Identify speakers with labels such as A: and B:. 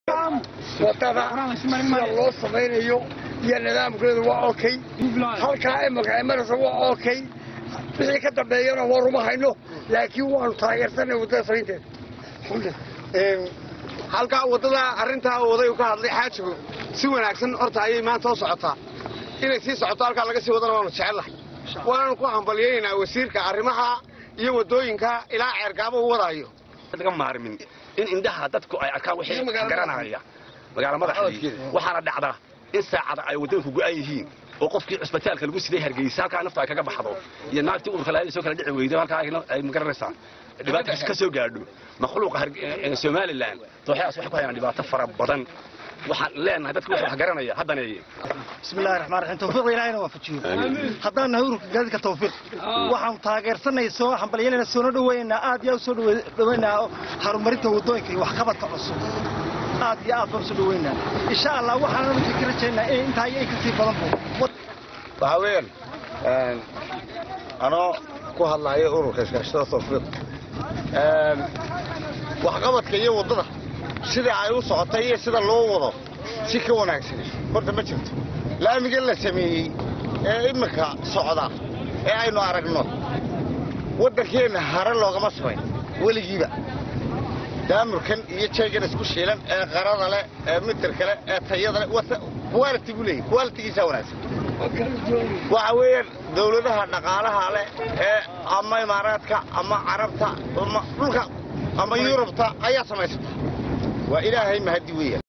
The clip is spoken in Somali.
A: Wadada sida loo samaynayo iyo nidaamkeedu waa okay. Halkaa imaka ay maraysa waa okay. Wixii ka dambeeyana waruma hayno, laakiin waanu taageersanay waddada samaynteeda.
B: Halkaa waddada arrintaa odayu ka hadlay xaajigu si wanaagsan horta ayay maanta u socotaa. Inay sii socoto, halkaa laga sii wadana waanu jecelnahay, waananu ku hambalyaynaynaa wasiirka arrimaha iyo waddooyinka ilaa Ceergaabo u wadaayo.
C: Laga maarmin in indhaha dadku ay arkaan wixii garanaya magaala madaxdii. Waxaana dhacda in saacada ay waddooyinku go'an yihiin oo qofkii cusbitaalka lagu siday Hargeysa halkaa naftu ay kaga baxdo, iyo naagtii uurka lahayd soo kala dhici weydo, halkaa ay magaranaysaa dhibaato ka soo gaadho makhluuqa Somaliland. Dooxyaas waxay ku hayaan dhibaato fara badan. Waxaan leenahay dadka wax garanaya haddaneeye.
D: Bismi illahi raxmaan raxiim. Tawfiiqda Ilaahayna waafajiyo. Haddaan nahay ururka gaadiidka Tawfiiq, waxaanu taageersanay, soo hambalyaynayna, soona dhoweynaa, aad iyo aad usoo dhoweynaa horumarinta waddooyinka iyo waxqabadka cusub. Aad iyo aad baan usoo dhoweynaa. Insha Allah waxaananu ka rajaynaa in intaa iyo in kasii badanbo.
B: Waxaa weeyaan, anoo ku hadlaayo ururka iskaashatada Tawfiiq, waxqabadka iyo waddada sida ay u socotay iyo sida loo wado si ka wanaagsan horta ma jirto. Laamiga la sameeyey ee iminka socda ee aynu aragno, waddankeenna hare loogama samayn weligiiba. Daamurkan iyo jeegan isku shiilan ee qarada leh ee mitirka leh ee tayada leh, quality buu leeyahy, quality-giisaa wanaagsan. Waxa weeyaan dawladaha dhaqaalaha leh ee ama Imaaraadka ama Carabta ama dhulka ama Yurubta ayaa samaysata. Waa Ilaahay mahadi weeyaan.